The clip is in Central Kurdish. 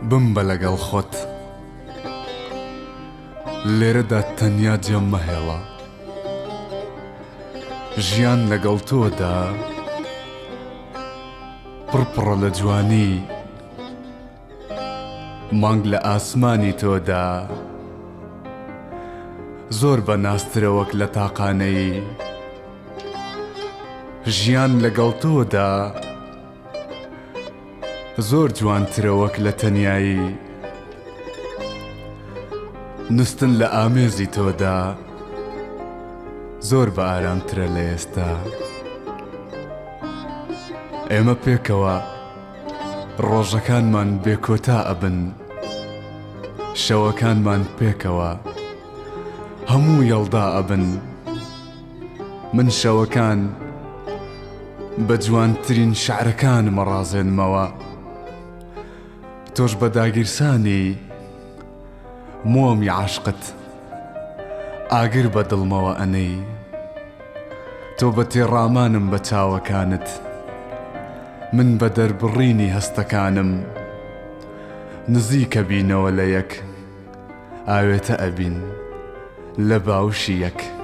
بمبە لەگەڵ خۆت. لێرەدا تەنیا جێم مەهێڵە. ژیان لەگەڵ تۆدا پڕ پڕە لە جوانی. مانگ لە ئاسمانی تۆدا زۆر بە نازترە وەک لە تاقانەیی. ژیان لەگەڵ تۆدا زۆر جوانترە وەک لە تەنیایی. نوستن لە ئامێزی تۆدا زۆر بە ئارامترە لە ئێستا. ئێمە پێکەوە ڕۆژەکانمان بێ کۆتا ئەبن. شەوەکانمان پێکەوە هەموو یەڵدا ئەبن. من شەوەکان بە جوانترین شعرەکانم ئەڕازێنمەوە. تۆش بە داگیرسانی مۆمی عەشقت ئاگر بە دڵمەوە ئەنێی. تۆ بە تێڕامانم بە چاوەکانت، من بە دەربڕینی هەستەکانم. نزیکە بینەوە لە یەک، ئاوێتە ئەبین لە باوشی یەک.